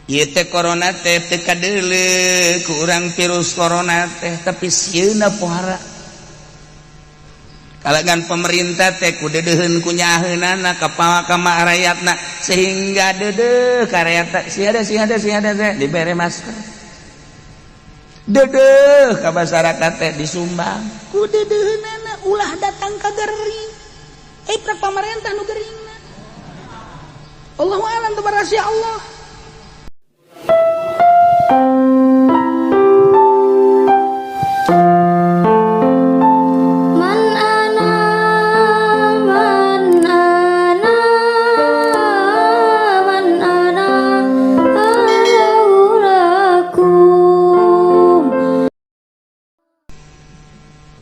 Ieu teh corona teh teu kadeuleu ku urang virus corona teh, tapi sieuna pohara. Kalagan pemerintah teh ku deudeuheun ku nyaaheunana ka ka rakyatna, sehingga deudeuh ka rakyat si ada si ada si ada teh dibere masker, deudeuh ka masyarakat teh disumbang ku deudeuheunana ulah datang ka gering. Eh, prak pamarentah nu geringna. Allahu a'lam, teu rahasia Allah. من أنا من أنا من أنا لولاكم.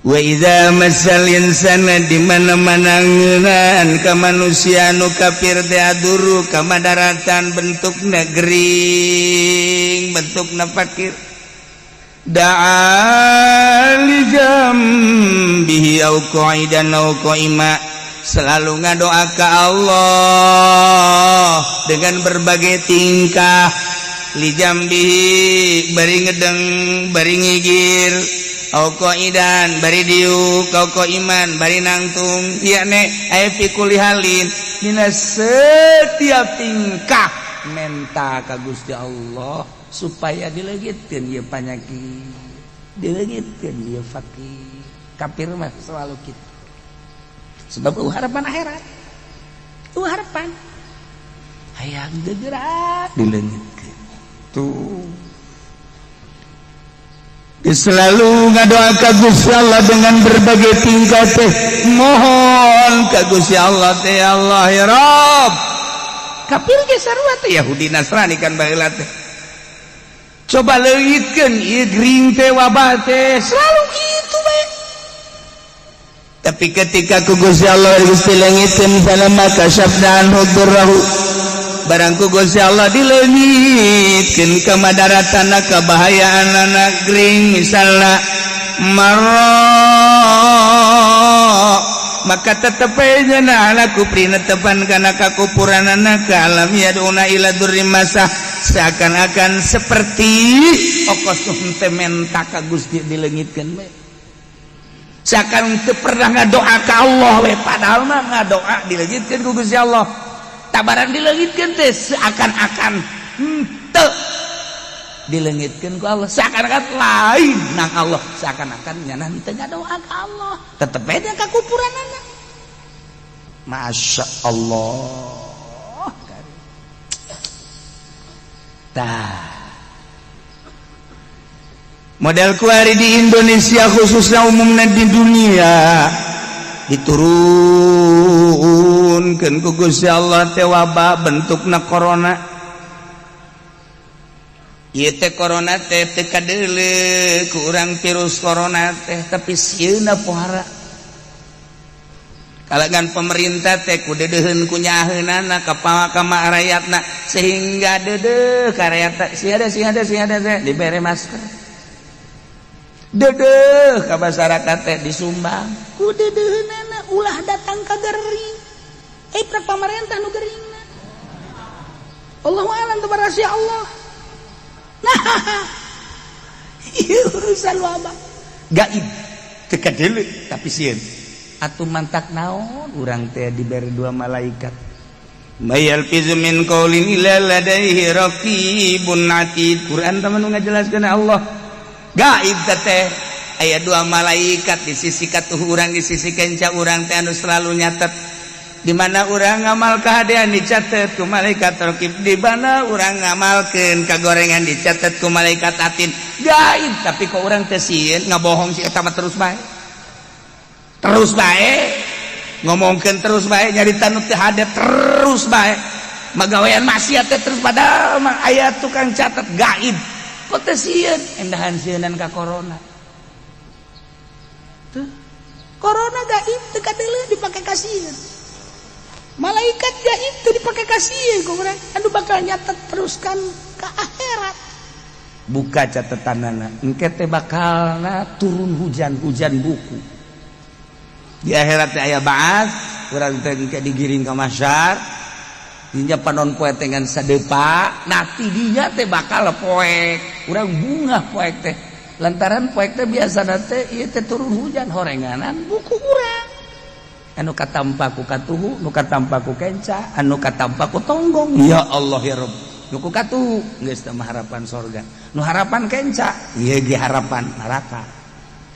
وإذا مس الإنسان di mana-mana ngeunaan ka manusia nu kafir teh الضر kamadaratan, bentukna gering, bentukna fakir, دعا لجنبه أو قاعدا أو قائما, selalu ngadoa ka Allah dengan berbagai tingkah, لجنبه bari ngedeng, bari ngigir, أو قاعدا bari diuk, أو قائما bari nangtung, yakni aya في كل حال, dina setiap tingkah menta ka Gusti Allah supaya dileungitkeun ieu panyakit, dileungitkeun ieu fakir. Kafir mah selalu kitu, sebab euweuh harapan akhirat, euweuh harapan, hayang gegerak dileungitkeun tuh. Dia selalu ngadoa ka Gusti Allah dengan berbagai tingkah teh, mohon ka Gusti Allah teh, "Ya Allah, ya Rabb." Kafir ge sarua teh, Yahudi Nasrani kan baheula teh, coba leungitkeun ieu gering teh, wabah teh, selalu gitu bae. Tapi ketika ku Gusti Allah geus dileungitkeun, فلما كشفنا عنه ضره, barang ku Gusti Allah dileungitkeun kamadaratan, kabahayaan anak gering misalna, مر, maka tetep aja على كفره, netepan kana kakupuranana, كأن لم يدعنا إلى ضر مسه, seakan-akan seperti okos teu menta ka Gusti dileungitkeun we, seakan teu pernah ngadoa ka Allah we. Padahal mah ngadoa dileungitkeun ku Gusti Allah. Tabaran dileungitkeun teh seakan-akan henteu dileungitkeun ku Allah, seakan-akan lain nang Allah, seakan-akan nyana henteu ngadoa ka Allah, tetep bae dia kakupuranana. Masya Allah. Tah, model kuari di Indonesia khususnya, umumnya di dunia, diturunkan ku Gusti Allah teh wabah bentukna corona. Ieu teh corona teh teu kadeuleu ku urang virus corona teh, tapi sieuna pohara. Kalagan pemerintah teh ku deudeuheun ku nyaaheunana ka ka rakyatna, sehingga deudeuh ka rakyat si ada si ada si ada teh dibere masker, deudeuh ka masyarakat teh disumbang ku deudeuheunana ulah datang ka gering. Eh, prak pamarentah nu geringna. Allahu a'lam, teu rahasia Allah. Nah, ieu urusan wabah gaib, teu kadeuleu tapi sieun atuh. Mantak naon urang teh diberi dua malaikat, ما يلفظ من قول إلا لديه رقيب عتيد. Quran teman nu ngajelaskeun Allah gaib teh aya dua malaikat di sisi katuh urang, di sisi kenca urang teh, anu selalu nyatet. Di mana urang ngamal kahadean dicatet ku malaikat raqib, di mana urang ngamalkeun kagorengan dicatet ku malaikat atid. Gaib, tapi kok urang teh sieun ngabohong si eta mah, terus bae, terus bae ngomongkeun, terus bae nyarita nu teu hade, terus bae magawean maksiat teh terus, padahal mah aya tukang catet gaib. Kok teh sieun, endahan sieunan ka corona tuh. Corona gaib, teu kadeuleu dipake kasieun, malaikat gaib teu dipake kasieun ku urang, anu bakal nyatet teruskan ke akhirat. Buka catatanana engke teh bakalna turun hujan-hujan buku di akhirat teh. Aya baas urang teh engke digiring ka mahsyar. Dinya panon poe teh ngan sadepa, nanti dinya teh bakal poek. Urang bungah poek teh. Lantaran poek teh biasana teh ieu teh turun hujan horenganan buku urang. Anu katampa ku katuhu, nu katampa ku kenca, anu katampa ku tonggong. Ya Allah ya Rabb. Nu ku katuhu geus teh harapan sorga. Nu harapan kenca, ieu ge harapan neraka.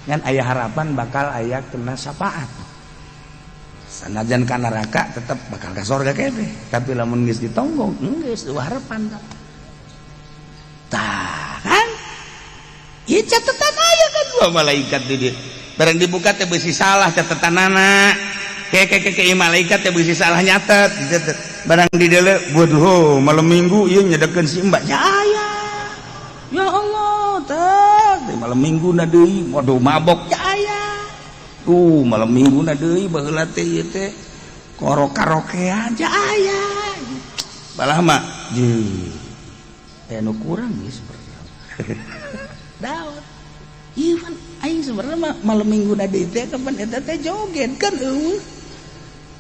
Ngan aya harapan bakal aya kena syafaat. Sanajan ka neraka tetep bakal ka sorga kene. Tapi lamun geus ditonggong, geus eueuh harapan tah. Tah kan? Ieu catatan aya kan dua malaikat di dieu. Barang dibuka teh beusi salah catatanana. Keke malaikat teh beusi salah nyatet. Barang di dieu waduh malam minggu ieu nyedekeun si mbak. Ya aya. Ya Allah, teh malam minggu na deui, waduh mabok ya aya. Tuh malam minggu na deui baheula teh ieu teh korok karaokean ya aya. Balah mah jeung teh nu kurang ieu sebenarnya. Daun. Ieu pan aing sebenarnya malam minggu na deui teh kapan eta teh joget kan eueuh.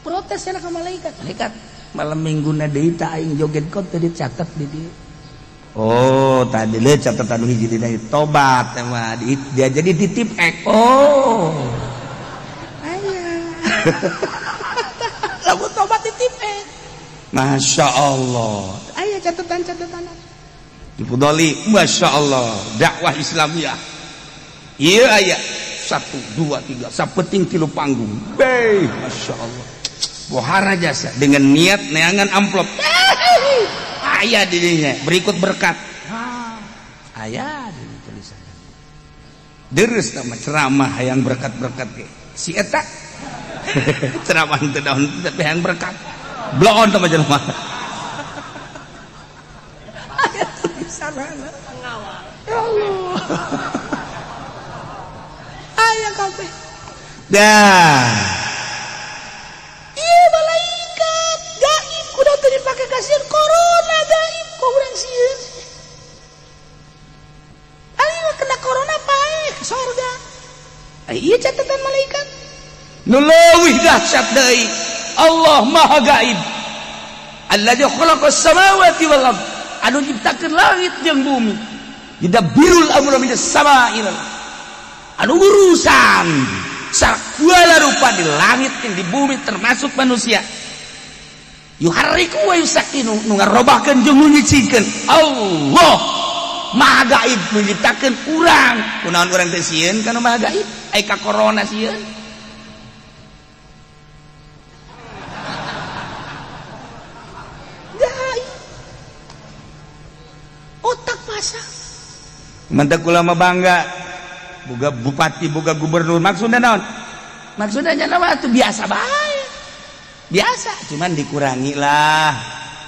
Protes cenah ka malaikat. Malaikat malam minggu na deui teh aing joget kok teu dicatet di dieu. Oh, tadi le catatan hiji dina tobat mah dia jadi titip ek. Oh. Aya. Lamun tobat titip ek. Masya Allah. Aya catatan-catatan. Dipudoli, Masya Allah, dakwah Islamiyah. Iya aya 1 2 3 sapeting 3 panggung. Beh, Masya Allah. Bohara jasa dengan niat neangan amplop. Aya dirinya berikut berkat. Aya di tulisan. Deres sama ceramah yang berkat-berkat ge. Si eta ceramah teu daun tapi yang berkat. Bloon sama jelema. Aya tulisan. Ya Allah. Aya kabeh. Dah. Iya malaikat gaib kudu teu dipake kasihan corona gaib kok urang sieun. Ayo kena corona paeh ke sorga. Iya catatan malaikat. Nu leuwih dahsyat deui. Allah Maha Gaib. Alladzi khalaqas samawati wal ard. Anu nyiptakeun langit jeung bumi. Yudabbirul amra minas sama'i ilal ard. Anu urusan segala rupa di langit dan di bumi termasuk manusia. Yuharriku wa yusakkinu, nu ngarobahkeun jeung nu nyicingkeun. Allah Maha Gaib nu nyiptakeun urang. Kunaon urang teh sieun kana Maha Gaib? Ai ka corona sieun. Gaib. Otak pasang. Mantak ulama bangga boga bupati, boga gubernur, maksudnya naon? Maksudnya nya itu biasa bae. Biasa, cuman dikurangi lah.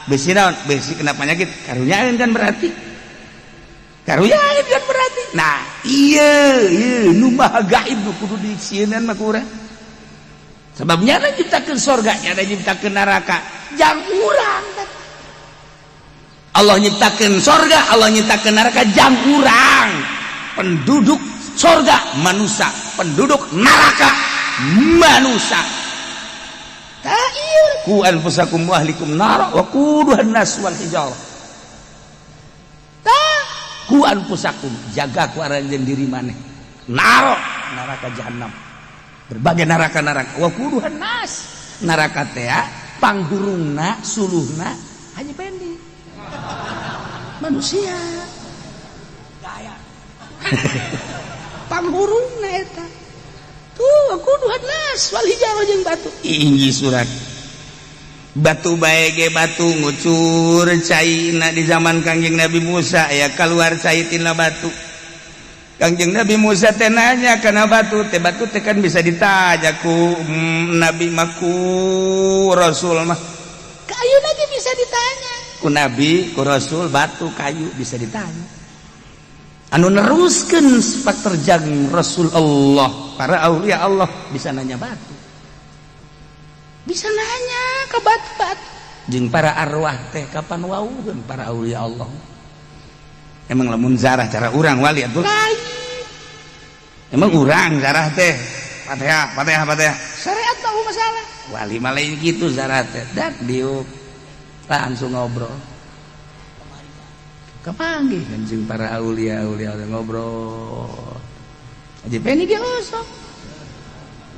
Besi naon? Besi kena penyakit, karunyaeun kan berarti. Karunyaeun kan berarti. Nah, iya, iya, nu maha gaib nu kudu disieunan mah ku urang. Sebabnya ada nyiptakeun sorga, ada nyiptakeun neraka. Jang urang. Allah nyiptakeun sorga, Allah nyiptakeun neraka jang urang. Penduduk sorga manusia, penduduk neraka manusia. Ta'ir ku anfusakum wa ahlikum nar wa quduhan nas wal hijarah. Ta ku anfusakum, jaga ku aranjeun diri maneh. Naro neraka jahanam. Berbagai neraka-neraka wa quduhan nas. Neraka teh panghurungna suluhna hanya pendek. Manusia. Gaya. Panghurungna eta. Tuh kuduhan nas wal hijarah jeung batu. Inji surat. Batu bae ge batu ngucur caina di zaman Kangjeng Nabi Musa ya keluar cai tina batu. Kangjeng Nabi Musa teh nanya kana batu teh kan bisa ditanya ku Nabi mah ku Rasul mah. Kayu lagi bisa ditanya. Ku Nabi, ku Rasul batu kayu bisa ditanya. Anu neruskeun sepak terjang Rasul Allah, para aulia Allah bisa nanya batu. Bisa nanya ke batu-batu. Jeung para arwah teh kapan wauheun para aulia Allah. Emang lamun zarah cara urang wali atuh. Lain. Emang urang zarah teh Fatihah, Fatihah, Fatihah. Syariat tahu masalah. Wali mah lain gitu zarah teh. Dak diuk. Langsung ngobrol. Kepanggih kan jeung para aulia aulia ngobrol. Haji Peni ge osok.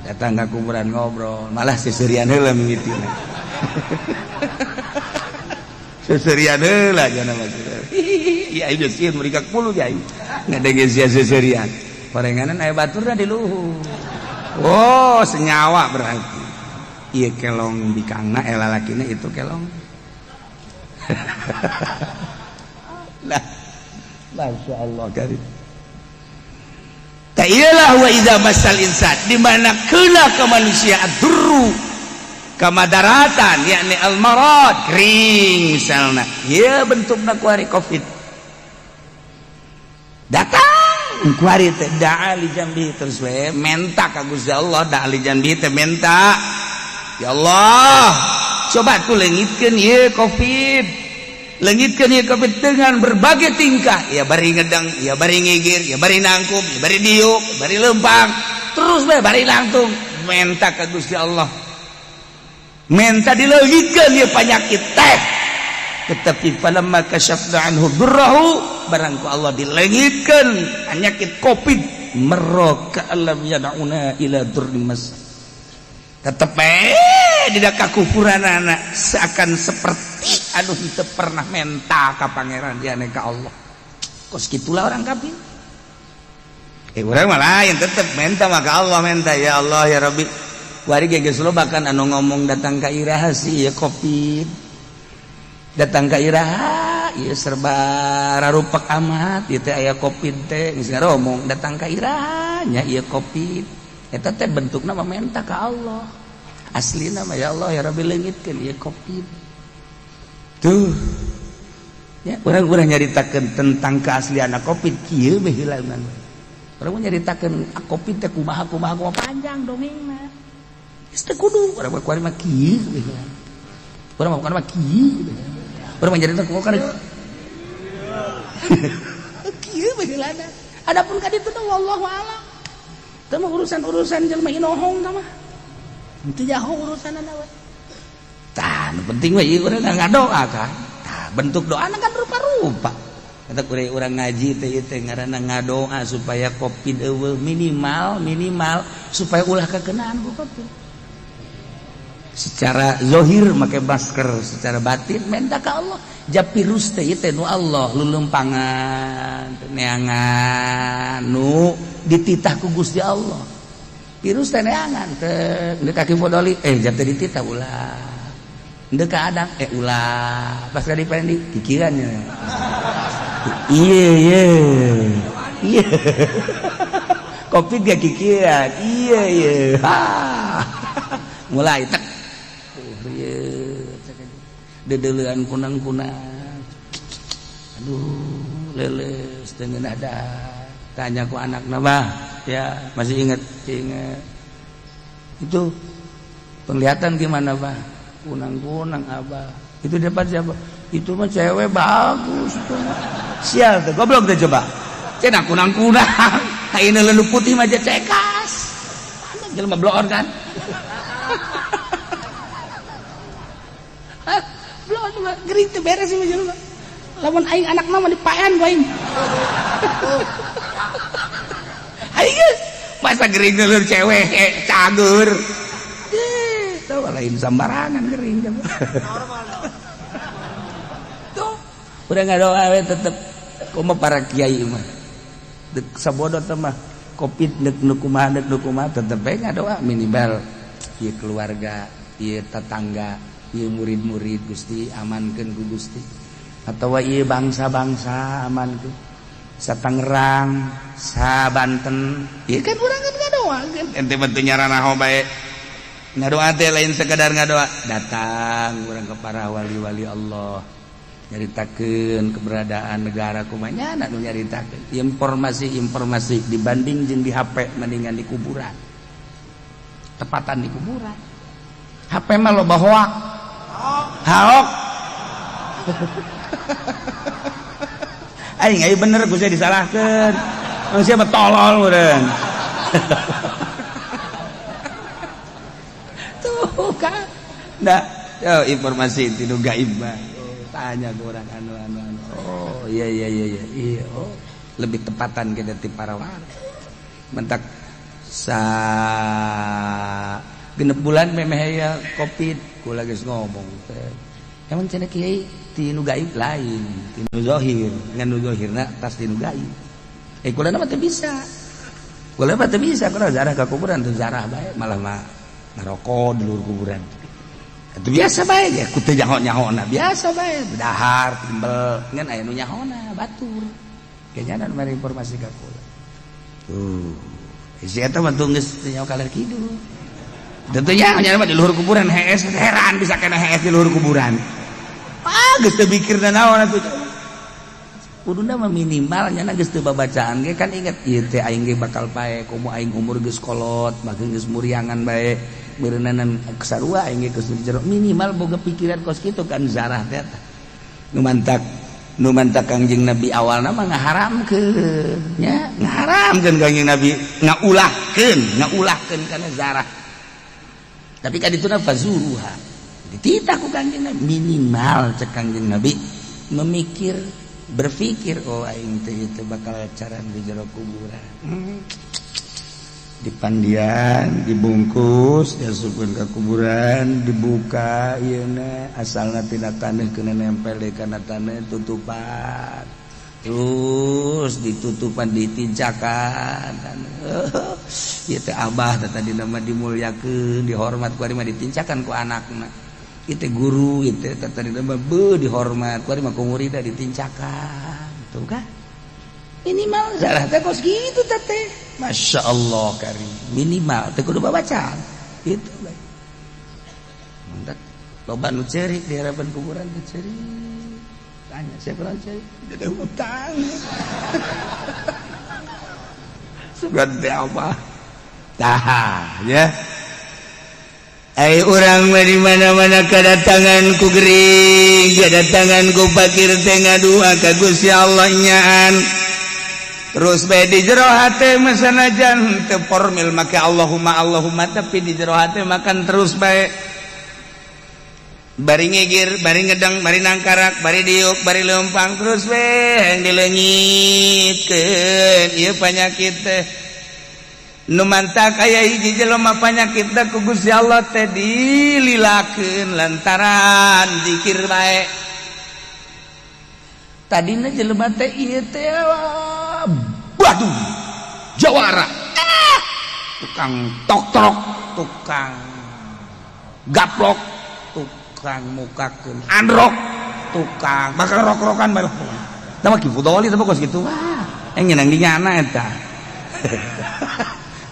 Datang ke kuburan ngobrol, malah seserian heula mimitina. Seserian heula jana mah. Iya aing geus sieun mereka 10 ge aing. Ngadenge sia seserian. Parenganan aya baturna di luhur. Oh, senyawa berarti. Ieu kelong bikangna lalakina itu kelong. Nah, Masya Allah karim. Ta'ilah wa idza masal insan, di mana kena ke manusia ad-durru kamadaratan yakni al-marad kering misalna. Ieu bentukna kuari Covid. Datang kuari teh da'a li jambi terus we menta ka Gusti Allah, da'a li jambi teh menta. Ya Allah, coba tuh leungitkeun ieu Covid. Leungitkeun ieu Covid dengan berbagai tingkah, ya bari ngedeng, ya bari ngigir, ya bari nangkup, ya bari diuk, ya bari lempang, terus we bari langtung menta ka Gusti Allah. Menta dileungitkeun ieu penyakit teh. Tetapi falamma kasyafna anhu durrahu, barang ku Allah dileungitkeun penyakit Covid, marra ka'allam yad'una ila durri mas. Tetep tidak kakufuran anak seakan seperti aduh itu pernah menta ka pangeran dia ka Allah. Kos gitulah orang kafir. Urang mah lain tetep menta maka Allah menta ya Allah ya Rabbi. Wari ge geus loba kan anu ngomong datang ka iraha sih ya Covid. Datang ka iraha ieu serba rarupak amat ieu teh aya Covid teh geus ngaromong datang ka iraha nya ieu Covid. Eta teh bentukna mah menta ka Allah. Aslina mah ya Allah ya Rabbi leungitkeun ieu Covid. Tuh. Ya, urang-urang nyaritakeun tentang keaslian Covid kieu meh heulanan. Urang mah nyaritakeun Covid teh kumaha kumaha kumaha panjang dongengna. Geus teu kudu urang mah kuari mah kieu meh heula. Urang mah bukan mah kieu meh. Urang mah nyaritakeun kumaha kieu meh heulana. Adapun ka ditu teh wallahu alam. Teu mah urusan-urusan jelema inohong tah mah. Teu jaho urusanana we. Tah, nu penting mah ieu urang ngadoa kan. Tah, bentuk doa kan rupa-rupa. Kata urang ngaji teh ieu teh ngaranna ngadoa supaya Covid eueuh minimal minimal supaya ulah kakenaan ku Covid. Secara zahir make masker, secara batin minta ka Allah. Ja virus teh ieu teh nu Allah lulempangan neangan nu dititah ku Gusti Allah. Virus teh neangan teh deuk kaki podoli jatuh dititah ulah. Ndek ka adang ulah pas ka dipendi pikirannya. Iya iya. Iya. Covid gak kikiran. Iya iya. Mulai tek. Iya. Dedeulean kunang-kunang. Aduh, leuleus teu ada. Tanya ku anakna, Bah. Ya, masih ingat, ingat. Itu penglihatan gimana, Bah? Kunang-kunang abah. Itu depan siapa? Itu mah cewek bagus itu mah. Sial tuh, goblok deh coba. Cenah kunang-kunang. Ayeuna leuneu putih mah cekas. Mana jelema bloon kan? Bloon mah gering teu beres mah jelema. Lamun aing anakna mah dipaean ku aing. Aing geus masa gering leuleuh cewek cager. Tahu lain sambarangan gering tuh udah nggak doa we tetep kumaha para kiai mah dek sabodo teh mah Covid nek nu kumaha nek nu kumaha tetep we ngadoa minimal ieu keluarga ieu tetangga ieu murid-murid Gusti amankeun ku Gusti atawa ieu bangsa-bangsa amankeun sa Tangerang sa Banten ieu kan urang kan ngadoakeun ente mah teu nyaranaho bae. Ngadoa teh lain sekedar ngadoa, datang urang ke para wali-wali Allah nyaritakeun keberadaan negara kumaha nya nu nyaritakeun informasi-informasi dibanding jeung di HP mendingan di kuburan, tepatan di kuburan. HP mah loba hoak haok. Aing aing bener ku saya disalahkeun manusia mah tolol meureun. Tuh kan. Nah, Yo, informasi tinu gaib mah. Oh, tanya ke orang anu anu anu. Oh, iya iya iya iya. Iya, oh, lebih tepatan kita ti para wali. Mentak sa genep bulan memeh ya Covid, kula geus ngomong teh. Emang cenah kiai tinu gaib lain, tinu zahir, ngan nu zahirna tas tinu gaib. Eh, kula mah teu bisa. Kula mah teu bisa, kula zarah ka kuburan teu zarah bae, malah mah ngarokok di luhur kuburan. Itu biasa bae ya, ku teu nyaho-nyahona, biasa bae, dahar, timbel, ngan aya nu nyahona batur. Kayaknya ada mere informasi ka kula. Tuh. Si eta mah teu geus teu nyaho kaler kidul. Tentunya nya mah di luhur kuburan hees, heran bisa kena hees di luhur kuburan. Ah, geus teu mikirna naon atuh. Kuduna mah minimal nya geus teu babacaan ge kan inget ieu teh aing ge bakal pae komo aing umur geus kolot, maka geus muriangan bae beureunanan sarua aing ge geus di jero minimal boga pikiran kos kitu kan zarah teh. Nu mantak Kangjeng Nabi awalna mah ngaharamkeun nya, ngaharamkeun Kangjeng Nabi, ngaulahkeun, ngaulahkeun kana zarah. Tapi kan dituna fazuruha. Dititah ku Kangjeng Nabi minimal cek Kangjeng Nabi memikir, berpikir, oh aing teh itu bakal caran di jero kuburan. Dipandian, dibungkus, diasupkeun ka kuburan, dibuka ieu na asalna tina taneuh kena nempel deui kana taneuh tutupan. Terus ditutupan ditincakan. Ieu teh abah teh tadi mah dimulyakeun, dihormat ku ari mah ditincakan ku anakna. Ieu teh guru, ieu teh tadi mah beuh dihormat ku ari mah ku muridna ditincakan. Tuh kan? Minimal zarah teh kos kitu teh teh. Masya Allah karim. Minimal teh kudu babacaan. Itu bae. Mantak loba nu ceurik di harapan kuburan teh ceurik. Tanya siapa nu ceurik? Ada hutang. Sugan teh apa? Tah, ya. Ai urang mah di mana-mana kedatangan ku gering, kedatangan ku fakir teh ngadua ka Gusti Allah nyaan. Terus bae di jero hate mah sanajan teu formil make Allahumma Allahumma, tapi di jero hate makan terus bae. Bari ngigir, bari ngedeng, bari nangkarak, bari diuk, bari leumpang terus we yang dileungitkeun ieu panyakit teh. Nu mantak aya hiji jelema panyakit teh ku Gusti Allah teh dililakeun lantaran zikir bae. Tadina jelema teh ieu teh badu jawara, tukang tok-tok, tukang gaplok, tukang mukakeun androk, tukang bakal rok-rokan bae. Tah mah Ki Fudoli teh kos kitu wah. Ngeunang di nyana eta.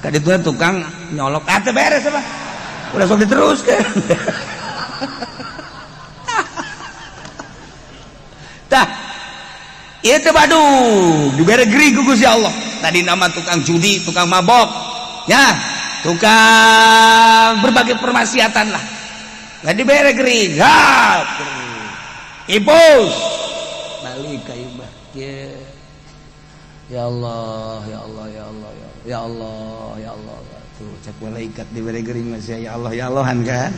Ka ditu tukang nyolok, ah teu beres apa. Udah sok diteruskeun. Tah ieu teh badug dibere gering ku Gusti Allah. Tadi nama tukang judi, tukang mabok, ya, tukang berbagai permaksiatan lah. Nggak dibere gering, ha, ipus, balik ka imah. Ya Allah, ya Allah, ya Allah, ya Allah, ya Allah, ya Allah. Tuh cek malaikat dibere gering masih ya Allah, ya Allahan kan?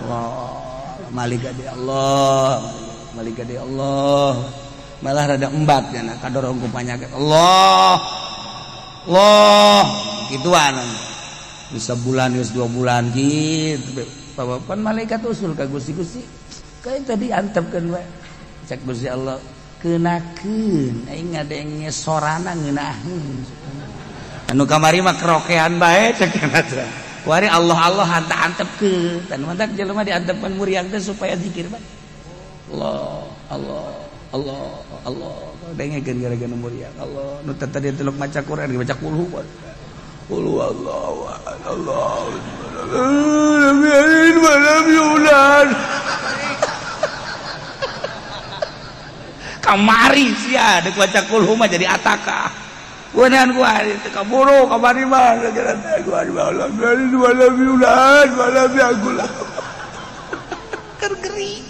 Allah, malaikat ya Allah, malaikat ya Allah. Malah rada embat ya kadorong ku panyakit. Allah, Allah, gituan. Bisa bulan geus 2 bulan gitu. Bapak malaikat usul ka Gusti Gusti. Kayak tadi antepkeun we. Cek Gusti Allah keunakeun aing ngadenge sorana ngeunaheun. Anu kamari mah kerokean bae cek teh. Kuari Allah Allah hanta antepkeun. Tan mantak jelema diantepkeun muriang teh supaya zikir bae. Allah, Allah, Allah, Allah. Dengekeun gara-gara muriang. Allah nu tadi teluk maca Quran baca kulhu. Qul huwallahu ahad, Allahu lam yalid wa lam yulad. Kamari sia deuk maca kulhu mah jadi ataka. Weunaan ku ari teu kaburu kamari mah gara teh gua lam yalid wa lam yulad wa lam yakul lahu. Keur gering.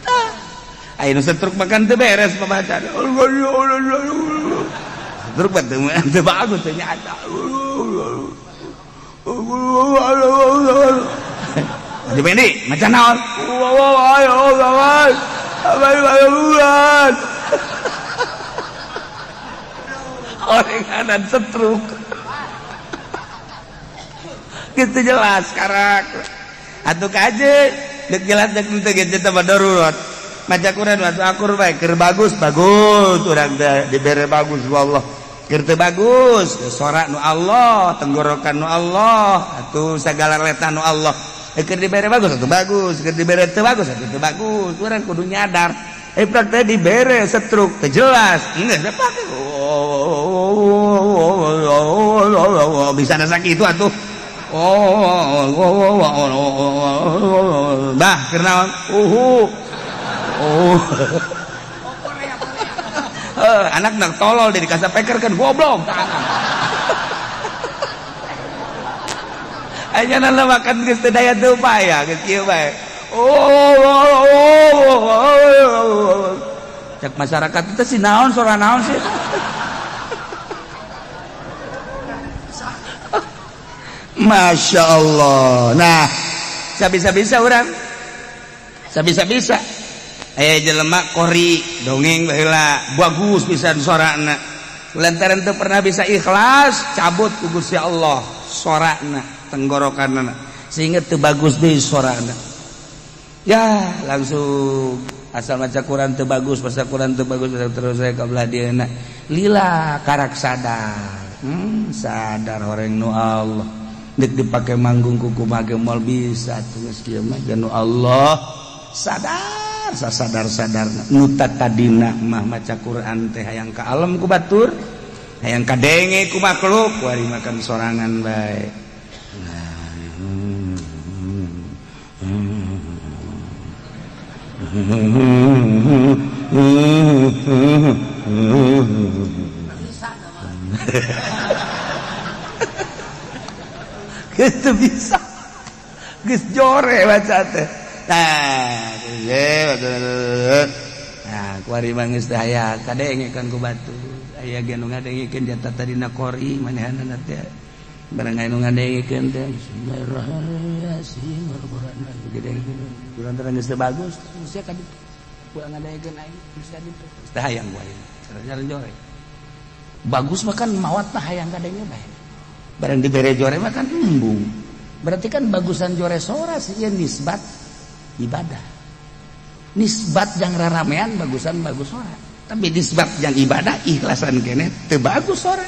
Tah. Aya nu setruk makan teu beres pabacaan. Setruk mah teu bagus teh nya. Haji Pendi maca naon? Orenganan setruk. Gitu jelas karak. Atuh kaje dek jelas dek teu gitu teh darurat. Maca Quran waktu akur bae keur bagus bagus urang teh dibere bagus wallah. Keur teu bagus sora nu Allah, tenggorokan nu Allah, atuh sagala letah nu Allah. Keur dibere bagus atuh bagus, keur dibere teu bagus atuh teu bagus. Urang kudu nyadar. Prak teh dibere setruk teu jelas. Geus pake. Bisa sakitu atuh. Oh, bah keur naon? Uhu. Oh. Anak nak tolol dari kasapeker kan goblok. Aja nana makan geus teu daya teu upaya geus kieu bae. Oh. Cek masyarakat itu si naon sora naon sih. Masya Allah. Nah, sabisa-bisa orang, sabisa-bisa. Jelema kori dongeng baheula bagus pisan sorana. Lantaran teu pernah bisa ikhlas, cabut ku Gusti Allah sorana, tenggorokanna. Sehingga teu bagus deui sorana. Ya, langsung asal maca Quran teu bagus, maca Quran teu bagus terus saya ka belah dieuna. Lila karak sadar. Sadar horeng nu Allah. Dek dipake manggung ku kumaha ge moal bisa tuh geus kieu mah nu Allah. Sadar sadar-sadar nu tadina mah maca Quran teh hayang ka alam ku batur, hayang kadenge ku makhluk, wari makan sorangan bae. Gitu bisa. Geus jore baca teh. Nah, nah, kuari mah geus teh aya kadengekeun ku batur. Aya ge nu ngadengekeun jata tadina qori manehanna teh. Barang aya nu ngadengekeun teh bismillahirrahmanirrahim. Quran teh geus bagus, geus ka ditu. Kurang ngadengekeun aing geus ka ditu. Geus teh hayang ku aing. Cara jore. Bagus mah kan mawat tah hayang kadenge bae. Barang dibere jore mah kan embung. Berarti kan bagusan jore sora sih ya nisbat ibadah. Nisbat yang raramean bagusan bagus sora. Tapi nisbat yang ibadah ikhlasan kene teu bagus sora.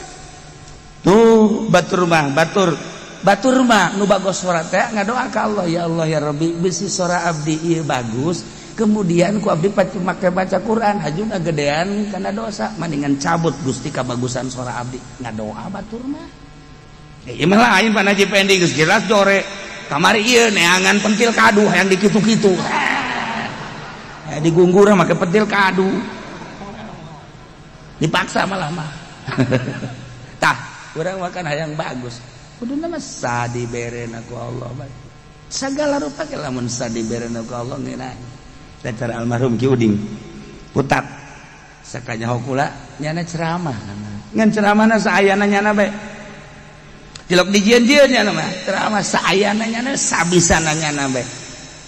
Tuh batur mah batur. Batur mah nu bagus sora teh ngadoa ka Allah, ya Allah ya Rabbi bisi sora abdi ieu bagus. Kemudian ku abdi make baca Quran hajuna gedean kana dosa mendingan cabut Gusti kabagusan sora abdi ngadoa batur mah. Ieu mah lain Pak Haji Pendi geus jelas jore. Kamari ieu neangan pentil kadu hayang dikitu-kitu. Digunggur make pentil kadu. Dipaksa malah mah. Tah, urang makan hayang bagus. Kuduna mah sadiberena ku Allah bae. Sagala rupa ke lamun sadiberena ku Allah ngeunah. Cara almarhum Ki Uding. Putat. Sakanya hokula nyana ceramah. Ngan ceramahna saayana nyana bae. Tilok dijieun-jieun nyana mah ceramah saayana nyana sabisana nyana bae.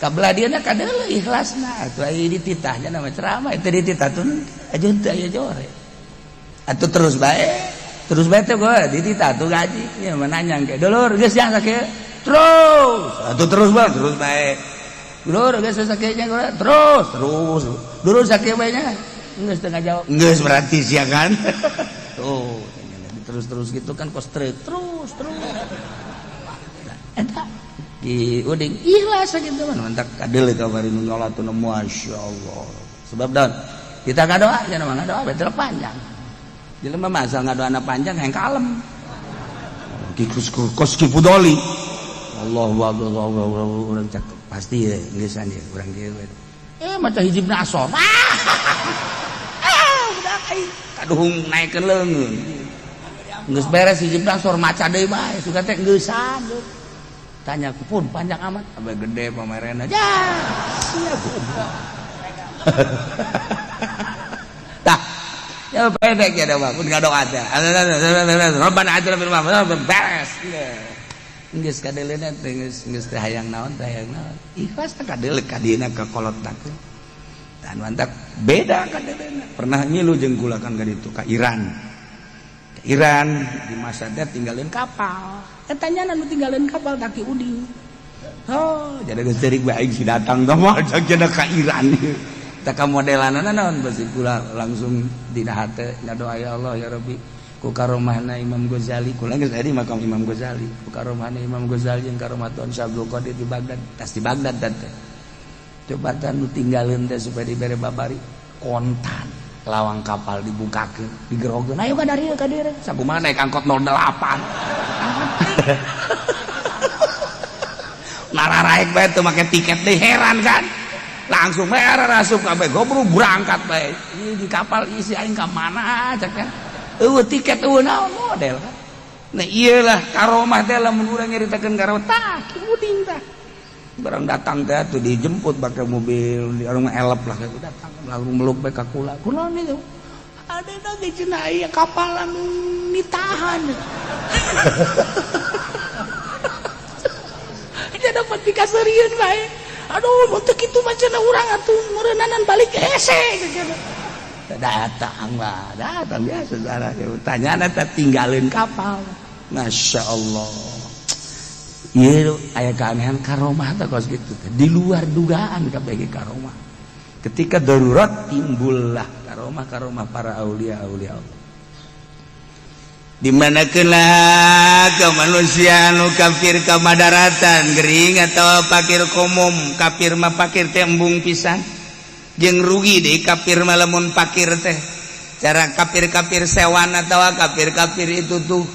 Kabelah dieuna kadeuleu ikhlasna atuh aya dititah nyana mah ceramah itu dititah tun aja teu aya jore. Atuh terus bae teh gua dititah tuh gaji nya mah nanyang ke dulur geus jang sakieu terus atuh terus bae. Dulur geus sakieu nya terus terus dulur sakieu bae nya geus teu ngajawab geus berarti sia kan. Tuh terus-terus gitu kan kos terus terus. Eta Ki Uding ikhlas gitu mah mantak kadeuleu kamari nu nyolatna masyaallah. Sebab daun kita ngadoa cenah mah ngadoa betul panjang. Jelema mah asal ngadoana panjang hayang kalem. Kikus kos Ki Pudoli. Allahu akbar urang cak pasti ye geusan ye urang kieu. Maca hijibna asor. Ah, udah aing kaduhung naikeun leungeun. Geus beres hijibna asor maca deui bae suka teh geusan. Tanya ku pun panjang amat abe gede pamerena. Ya, siap. Tah, ya pendek ya dah pun ngadoa teh. Rabbana atina fil beres. Geus kadeleuna teh geus geus teh hayang naon teh hayang naon. Ikhlas teh kadele ka dieuna ka kolot teh. Dan mantak beda kadeleuna. Pernah ngilu jeung kula kan ka ditu ka Iran. Ka Iran di masa teh tinggalin kapal. Eta nya nu tinggalin kapal taki uding. Oh, jadi geus ceurik bae si datang teh mah cenah ka Iran. Tah ka modelanana naon basi kula langsung dina hate ngadoa ya Allah ya Rabbi ku karomahna Imam Ghazali kula geus aya di makam Imam Ghazali ku karomahna Imam Ghazali jeung karomah Tuan Syekh Abdul Qadir di Baghdad tas di Baghdad teh. Coba tan nu tinggalin teh supaya dibere babari kontan lawang kapal dibukakeun digerogeun ayo ka dieu ka dieu sakumaha naik angkot 08 nararaek bae teu make tiket deh heran kan langsung bae asup kabeh goblok berangkat bae di kapal isi aing ka mana cek kan eueuh tiket eueuh naon model kan nah iyalah karomah teh lamun urang nyaritakeun karomah tah uding tah barang datang teh tuh dijemput pakai mobil di orang elep lah gitu datang lalu meluk bae ka kula kunaon itu ada lagi cenah aya kapal anu ditahan dia dapat dikaserian bae aduh mun teu kitu mah cenah urang atuh meureunnanan balik hese cenah datang lah datang biasa salah tanyana teh tinggalin kapal Masya Allah. Ieu aya keanehan karomah teh kos kitu di luar dugaan kabeh karomah. Ketika darurat timbullah karomah-karomah para aulia-aulia Allah. Di mana kena ke manusia anu kafir ka madaratan gering atau pakir komom kafir mah pakir teh embung pisan jeung rugi deui kafir mah lamun pakir teh cara kafir-kafir sewan atau kafir-kafir itu tuh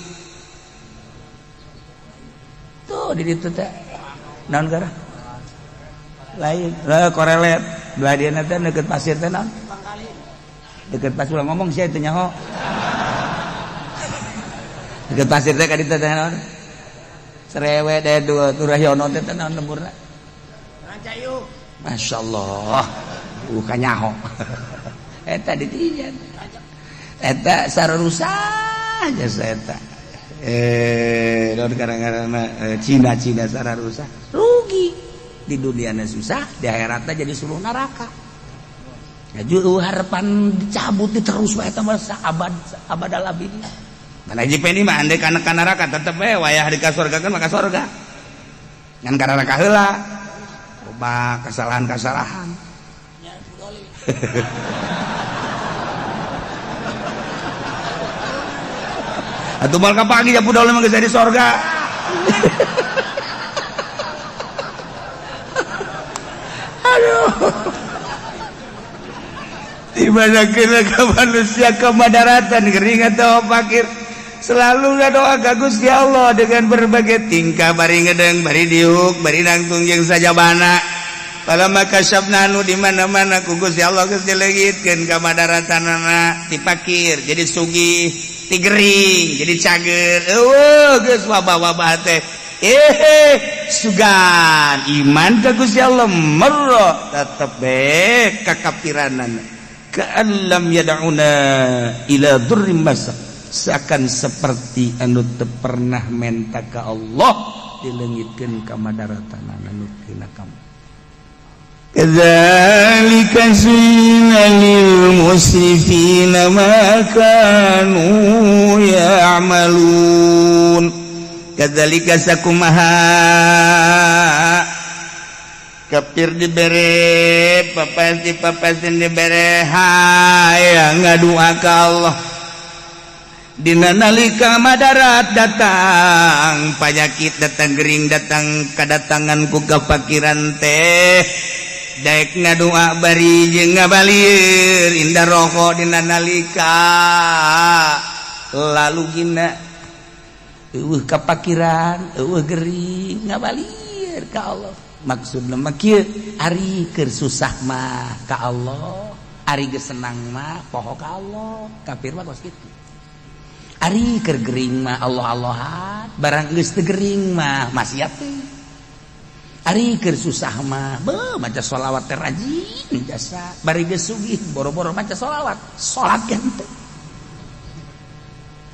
tuh di ditu teh naon gara lain korelet belah dieuna teh deket pasir teh naon deket pasir ulah ngomong sia teu nyaho deket pasir teh ka ditu teh naon serewe deh dua turahyono teh naon lemburna Rancayu masyaallah bukan nyaho eta di dinya eta sararusah jasa eta kadang-kadang Cina-Cina sararusah rugi di duniana susah di akhiratna jadi suluh neraka ya harapan dicabut terus wae eta mah abad abadal abidin mana Haji Peni mah andai kana ka neraka tetep we wayah di ka surga kan maka surga ngan ka neraka heula loba kesalahan-kesalahan atuh mal ka pagi ya budal mah geus di sorga. Aduh. Di mana kena ke manusia kemadaratan gering atau fakir selalu ngadoa ka Gusti Allah dengan berbagai tingkah bari ngedeng bari diuk bari nangtung jeung sajabana. Falamma kasyafna anu di mana-mana ku Gusti Allah geus dileungitkeun ka madaratanana ti fakir jadi sugih ti gering jadi cager eueuh geus wabah-wabah teh sugan iman ka Gusti Allah merro tetep be kakapiranan ka'allam yad'una ila dzurrim masak seakan seperti anu teu pernah menta ka Allah dileungitkeun ka madaratanana nu tina kamu. Kadzalika zuyyina lil musrifina ma kanu ya'malun. Kadzalika sakumaha kafir dibere papasti papasin dibere hayang ngadua ka Allah dina nalika madarat datang panyakit datang gering datang kadatangan ku kafakiran teh daek ngadua bari jeung ngabalir indah rokok dina nalika lalu gina eueuh kapakiran eueuh gering ngabalir ka Allah. Maksudna mah kieu ari keur susah mah ka Allah, ari geus senang mah poho ka Allah. Kafir mah kos kitu. Ari keur gering mah Allah-Allahan, barang geus teu gering mah maksiat teh. Ari keur susah mah beuh maca sholawat teh rajin jasa, bari geus sugih boro-boro maca sholawat, salat ge henteu.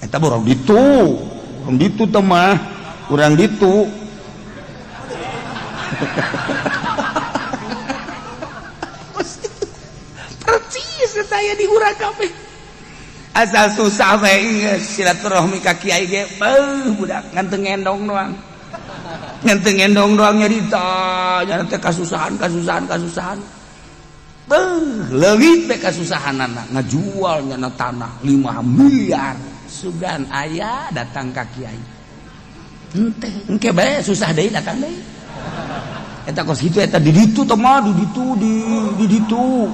Eta urang ditu teh mah, urang ditu. Percis saya di urang kabeh. Asal susah bae silaturahmi ka kiai ge beuh budak ngan teu ngendong doang. Ngan teu ngendong doang nyarita nya teh kasusahan kasusahan kasusahan. Beuh leungit teh kasusahanana ngajual nyana tanah 5 miliar. Sugan aya datang ka kiai. Henteu engke bae susah deui datang deui. Eta kos kitu eta di ditu teh mah di ditu di ditu.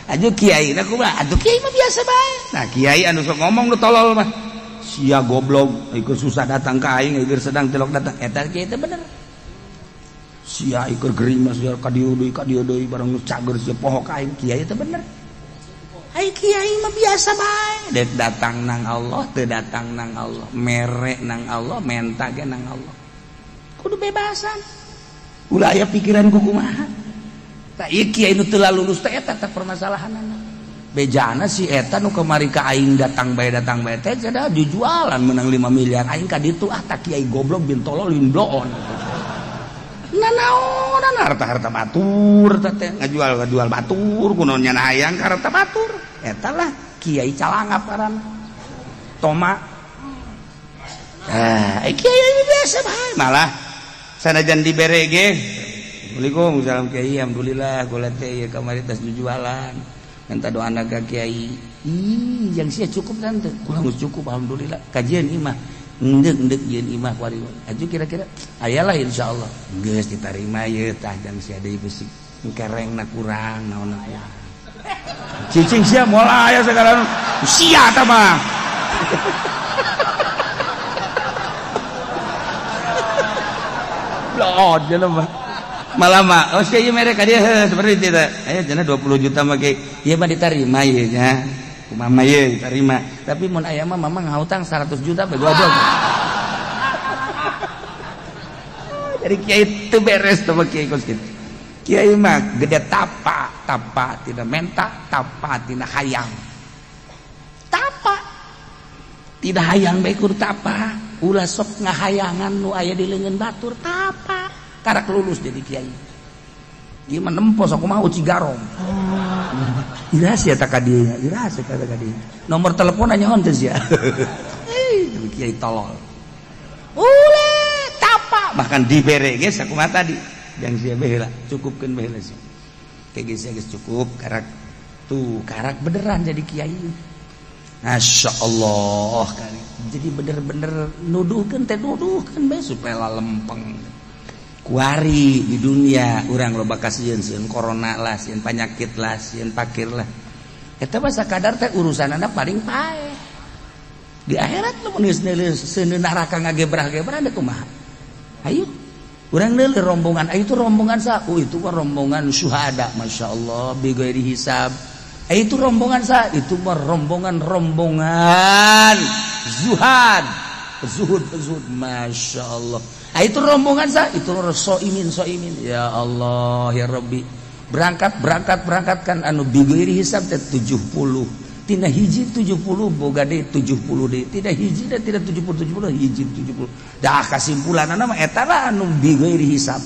Aduh kiai na kumaha? Aduh kiai mah biasa bae. Nah kiai anu sok ngomong nu tolol mah. Sia goblok, ikut susah datang ka aing, ikut sedang tilok datang. Eta kiai teh bener. Sia ikut gerimas sia ka dieu deui bareng nu cager sia poho ka aing, kiai teh bener. Ai kiai mah biasa bae. Dek datang nang Allah, teu datang nang Allah, mere nang Allah, menta ge nang Allah. Kudu bebasan. Ulah aya pikiran ku kumaha. Tak ieu kiai nu teu lulus teh eta teh permasalahanana. Bejana si eta nu kamari ka aing datang bae teh cenah dijualan menang 5 miliar aing ka ditu ah tak kiai goblok bin tolol bin bloon. Nanaonan harta-harta batur teh ngajual-ngajual batur kunaon nya hayang ka harta batur. Eta lah kiai calangap ngaranna. Toma. Ah, kiai biasa bae malah sanajan dibere ge. Assalamualaikum salam kiai alhamdulillah gula teh ieu kamari tas jualan minta doa anak ka kiai. Ih yang sia cukup tante kurang cukup alhamdulillah kajian imah endek-endek yeun imah kuari aju kira-kira ayalah insyaallah geus ditarima ieu tah jang sia deui beusi kerengna kurang naon aya cicing sia moal aya segala sia tah mah. Blon jelema malah mah oh sia ieu mere ka dieu seperti itu aya cenah 20 juta mah ge ieu mah ditarima ieu nya kumaha ieu diterima tapi mun aya mah mamang ngahutang 100 juta bae goblok. Jadi kiai teu beres teh kiai kos kitu. Kiai mah gede tapa, tapa tina menta, tapa tina hayang. Tapa. Tidak hayang bae kur tapa, ulah sok ngahayangan nu aya di leungeun batur tapa. Karak lulus jadi kiai. Ieu mah nempo sok kumaha Cigarong. Iraha sia ta ka dieu nya, iraha sia ta ka dieu. Nomor telepon nyaon teh sia. Kiai tolol. Ulah tapa bahkan dibere ge sakumaha tadi. Jang sia bae heula, cukupkeun bae heula sia. Kayak geus geus cukup karak tuh karak beneran jadi kiai. Masya Allah kali. Jadi bener-bener nuduhkeun teh nuduhkeun bae supaya lempeng. Kuari di dunia urang loba kasieun sieun corona lah, sieun penyakit lah, sieun pakir lah. Eta mah sakadar teh urusanana paling paeh. Di akhirat lu mun geus seuneu neraka ngagebrah-gebrah da kumaha? Ayo urang neuleuh rombongan, ayo itu rombongan sa, oh itu mah rombongan syuhada, masya Allah, bighairi hisab. Ayo itu rombongan sa, itu mah rombongan-rombongan zuhad, zuhud, zuhud, masya Allah. Ah, itu rombongan sa, itu soimin, soimin. Ya Allah, ya Rabbi. Berangkat, berangkat, berangkat kan anu bighairi hisab teh 70. Tina hiji 70 boga deui 70 deui. Tina hiji da tina 70 70 hiji 70. Dah kasimpulanana mah eta lah anu bighairi hisab.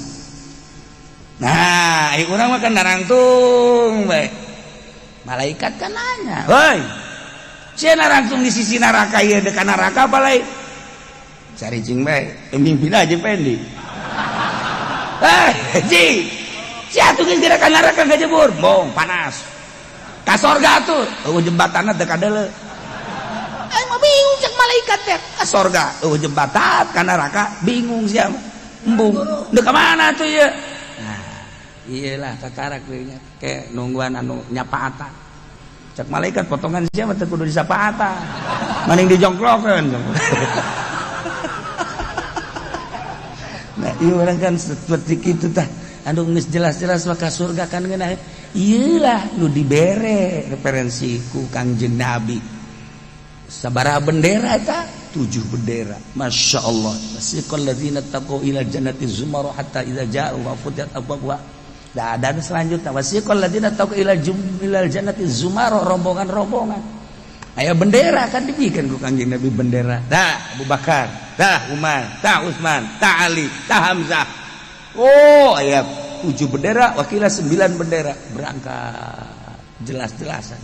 Nah, ieu urang mah kan narangtung bae. Malaikat kan nanya, "Hoi, sia narangtung di sisi neraka ieu deuk ka neraka apa lain?" Cari cing bae, mimpin aja pendi. Eh, ji. Sia tuh geus geura ka neraka ngajebur, bong panas. Ka sorga tuh, eueuh jembatanna teu kadeuleu. Aing mah bingung cek malaikat teh. Ka sorga, eueuh jembatan, ka neraka bingung sia. Embung. Deuk ka mana tuh ieu? Nah, iyalah kakarak deui nya. Ke nungguan anu nyapaatan. Cek malaikat potongan sia mah teu kudu disapaatan. Maning dijongklokeun. Nah, ieu urang kan seperti kitu tah. Anu geus jelas-jelas mah ka surga kan ngeunah. Iyalah nu dibere referensi ku Kangjeng Nabi. Sabaraha bendera eta? 7 bendera. Masya Allah. Wasiqal ladzina taqau ila jannati zumara hatta idza ja'u wa futihat abwabuha. Nah, dan selanjutnya wasiqal ladzina taqau ila jannati zumara, rombongan-rombongan. Aya bendera kan dibikin ku Kangjeng Nabi bendera. Nah, Abu Bakar. Tah Umar, tah Utsman, tah Ali, tah Hamzah. Oh, aya tujuh bendera, wakilnya sembilan bendera berangkat jelas-jelasan.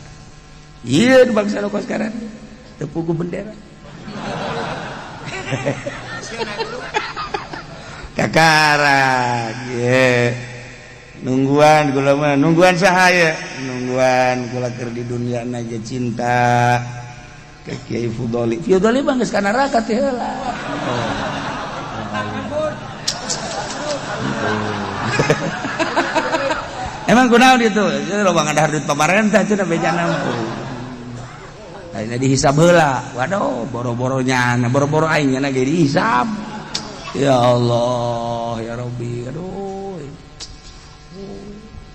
Iya, bangsa lo sekarang tepugu bendera. Kakarak, ye. Nungguan kula mah, nungguan sahaya, nungguan kula keur di dunia na ge cinta ke Kiai Fudoli. Fudoli mah geus ka neraka teh heula. Oh. Emang kunaon itu? Loba ngadahar duit pamarentah cenah bejana mah. Ayeuna dihisab heula. Waduh, boro-boro nyana, boro-boro aing nyana ge dihisab. Ya Allah, ya Rabbi, aduh.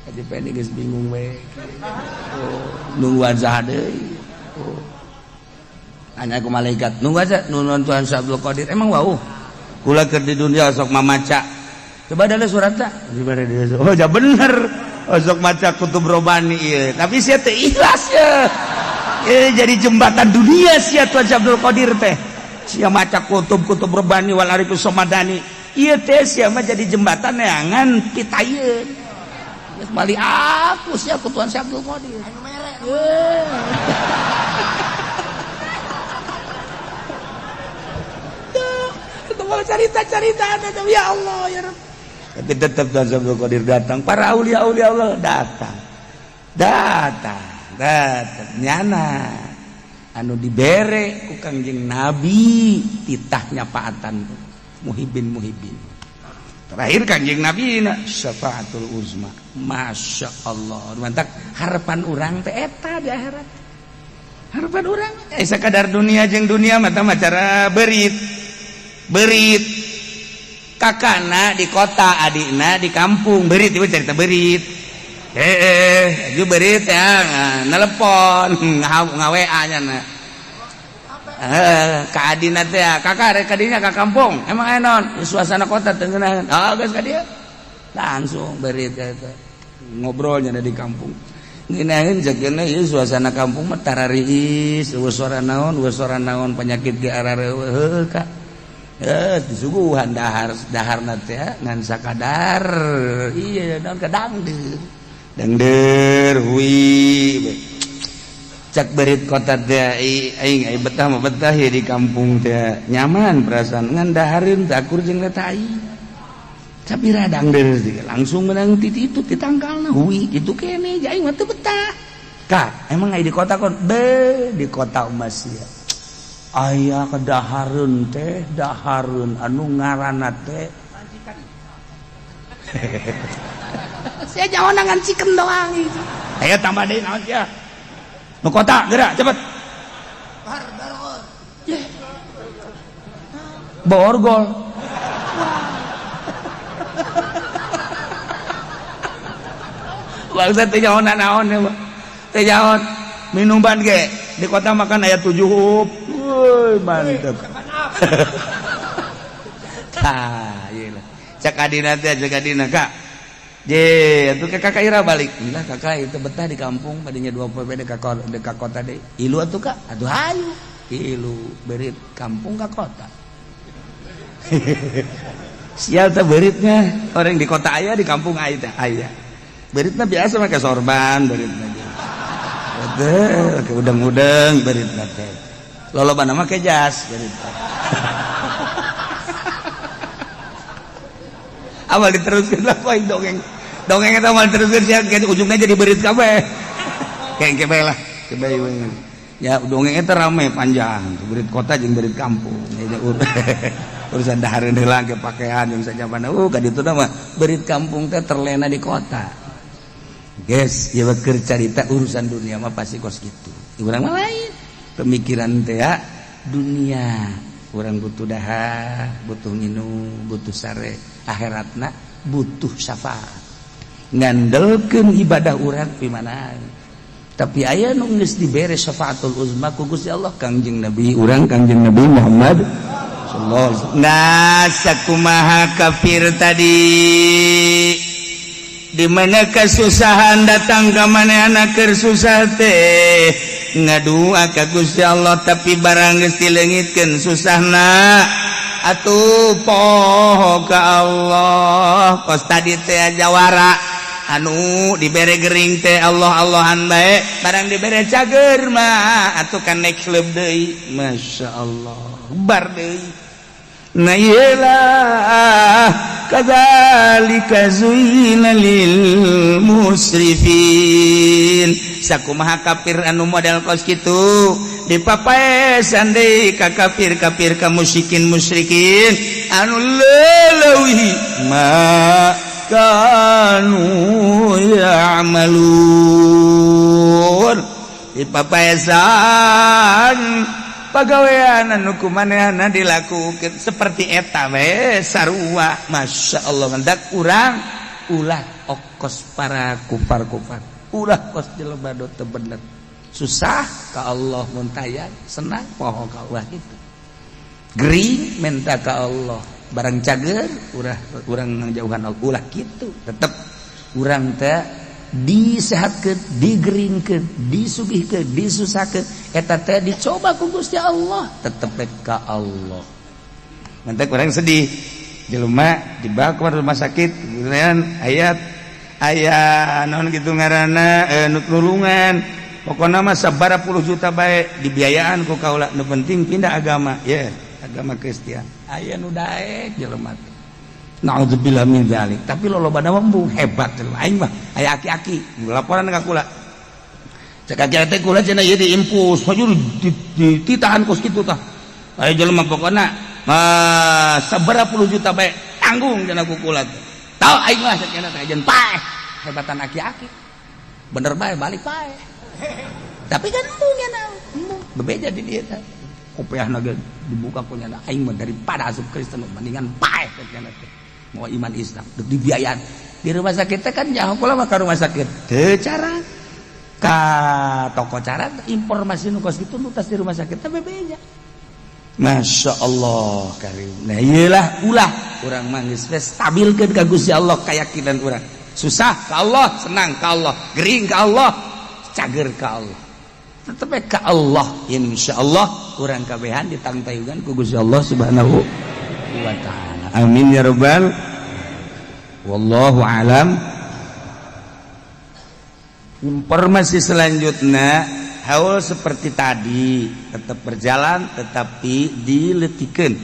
Haji Pendi geus bingung we. Oh, nungguan saha deui. Oh. Nanya ku malaikat, nunggu aja nungguan Tuhan Abdul Qadir. Emang wau. Kula keur di dunia sok mamaca. Coba ada suratna. Oh, ja bener. Oh, sok maca kutub robani ieu. Tapi sia teh ikhlas ya. Jadi jembatan dunia sia Tuhan Abdul Qadir teh. Sia maca kutub-kutub robani wal arifus somadani. Ieu teh sia mah jadi jembatan neangan pitayeun. Geus bali aku sia ku Tuhan Abdul Qadir. Anu mere. Itu malah cerita-cerita ya Allah ya Rabb. Tapi tetap Tuhan Abdul Qadir datang, para aulia-aulia Allah datang. Datang, datang nyana anu dibere ku Kangjeng Nabi titah nyapaatan muhibin muhibin. Terakhir Kangjeng Nabi na syafaatul uzma. Masya Allah. Mantak harapan urang teh eta di akhirat. Harapan urang sakadar dunia jeung dunia mah mah cara berit. Berit. Kakana di kota, adikna di kampung. Berit ieu cerita berit. Ju berit ya nelepon nga-WA nya na. Ka adina teh kakak rek ka dinya ka kampung. Emang aya naon? Suasana kota teu ngeunaheun. Oh, geus ka dieu. Langsung berit eta. Ngobrolnya di kampung. Ngeunaheun jakeuna ieu suasana kampung mah tarariis, eueuh suara naon, eueuh suara naon penyakit ge arareueuh heuh ka. Disuguhan dahar daharna teh ngan sakadar iya naon ka dangdeur. Dangdeur hui. Cak berit kota teh aing ai betah mah betah ya di kampung teh nyaman perasaan ngan dahareun teh akur jeung tai. Tapi radang deur langsung menang titi itu ditangkalna hui kitu kene aing mah teu betah. Kak, emang ai di kota kon be di kota masih aya kedahareun teh dahareun anu ngaranna teh sia nyaona ngan chicken doang itu. Ayo tambah deui naon sia. Nu kota gerak cepet. Borgol. Bangsa teh nyaona naon ya, teh nyaon minuman ge di kota makan aya 7 hup. Woi, mantep. Tah, ieu lah. Cak adina teh, cak adina, Kak. Je, atuh ka kakak ira balik. Lah kakak itu betah di kampung tadinya 2 poe ka kota deui. Ilu atuh Kak, atuh hayu. Ilu berit kampung ka kota. Sial teh beritnya, orang di kota aya di kampung aya teh aya. Beritna biasa make sorban beritna. Betul, ke udang-udang beritna teh. Lolobana make jas beritna. Awal diteruskeun lah poin dongeng. Dongeng eta awal diteruskeun sia ujungnya jadi berit kabeh. Kayak kebe lah, kebe we. Ya dongeng eta rame panjang, berit kota jeung berit kampung. Urusan dahareun heula ke pakaian jeung sajabana. Ka ditu mah berit kampung teh terlena di kota. Guys, ieu keur carita urusan dunia mah pasti kos kitu. Urang mah lain. Pemikiran teh ya dunia. Urang butuh dahar, butuh nginum, butuh sare, akhiratna butuh syafaat. Ngandelkeun ibadah urang di mana. Tapi aya nu geus dibere syafaatul uzma ku Gusti Allah Kangjeng Nabi urang Kangjeng Nabi Muhammad sallallahu alaihi wasallam. Nah, sakumaha kafir tadi di mana kesusahan datang ka manehna keur susah teh ngadua ka Gusti Allah tapi barang geus dileungitkeun susahna Atuh poho ka Allah. Kos tadi teh jawara anu dibere gering teh Allah Allahan bae, barang dibere cager mah atuh kan next club deui. Masya Allah, bar deui. Nah, iyalah, kadzalika zuyyina lil musrifin. Sakumaha kafir anu model kos kitu dipapaesan deui ka kafir-kafir, ka musyrikin musyrikin anu leuwih ma kanu ya'malun, dipapaesan pagawean anu kumanehna dilakukan seperti eta we sarua. Masya Allah, mendak urang ulah okos para kufar-kufar, ulah kos jelema do teu bener. Susah ka Allah, mun taya senang poho ka Allah gitu. Gering minta ka Allah, barang cager urang urang ngajauhan Allah. Ulah gitu, tetep urang teh disehatkeun, digeringkeun, disugihkeun, disusahkeun, eta teh dicoba ku Gusti Allah, tetep ka Allah. Nanti kurang sedih jelema dibawa ke rumah sakit, kemudian ayat aya naon gitu ngaranna, nu nulungan, pokoknya mah sabaraha puluh juta bae dibiayaan ku kaula, nu penting pindah agama ya, agama Kristen. Aya nu daek jelema teh. Naudzubillah min dzalik. Tapi lolobana mah embung hebat jelema. Aing mah aya aki-aki laporan ka kula. Cek aki teh kula cenah ieu diimpus, maju dititahan kos kitu tah. Aya jelema pokona mah sabaraha puluh juta bae tanggung cenah ku kula teh. Tau aing mah cek teh ajen paeh. Hebatan aki-aki. Bener bae balik paeh. Tapi kan embung ya, embung. Bebeja di dieu teh. Kopiahna ge dibuka ku nyana, aing mah daripada asup Kristen mendingan paeh cek teh. Mau iman Islam dek dibiayaan di rumah sakit teh kan jauh kula mah ka rumah sakit teu cara ka toko cara informasi nu kos kitu nu tas di rumah sakit teh bebeja. Masya Allah karim. Nah, iyalah, ulah urang mah geus stabilkeun ka Gusti Allah keyakinan urang. Susah ka Allah, senang ka Allah, gering ka Allah, cager ka Allah, tetep ka Allah. Insya Allah urang kabehan ditangtayungan ku Gusti Allah Subhanahu wa Ta'ala. Amin ya rabbal. Wallahu alam. Informasi selanjutnya, haul seperti tadi tetap berjalan tetapi diletikan.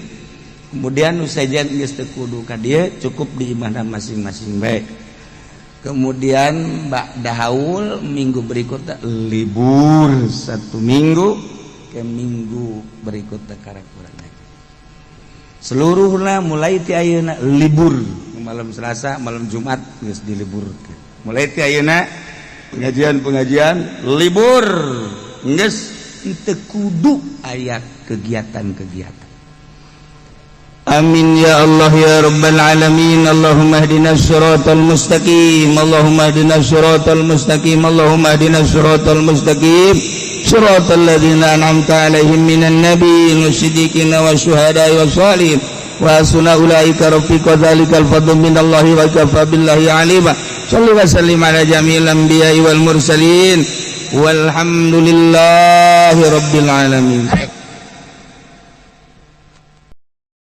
Kemudian usajian geus teu kudu ka dieu, cukup di imahna masing-masing baik. Kemudian ba'da haul minggu berikutnya libur satu minggu, ke minggu berikutnya karek urang seluruhnya. Mulai ti ayeuna libur malam Selasa, malam Jumat geus diliburkeun. Mulai ti ayeuna pengajian-pengajian libur, geus teu kudu aya kegiatan-kegiatan. Amin ya Allah ya Rabbal alamin. Allahumma ihdinas siratal mustaqim. Allahumma ihdinas siratal mustaqim. Allahumma ihdinas siratal mustaqim. Siratal ladzina an'amta alaihim minan nabiyyin wasiddiqin wasyuhada'i wassalihin wa hasuna ulaika rafiqa. Dzalikal fadlu minallahi wa kafa billahi alima. Salli wa sallim ala jami'il anbiya'i wal mursalin. Walhamdulillahi rabbil alamin.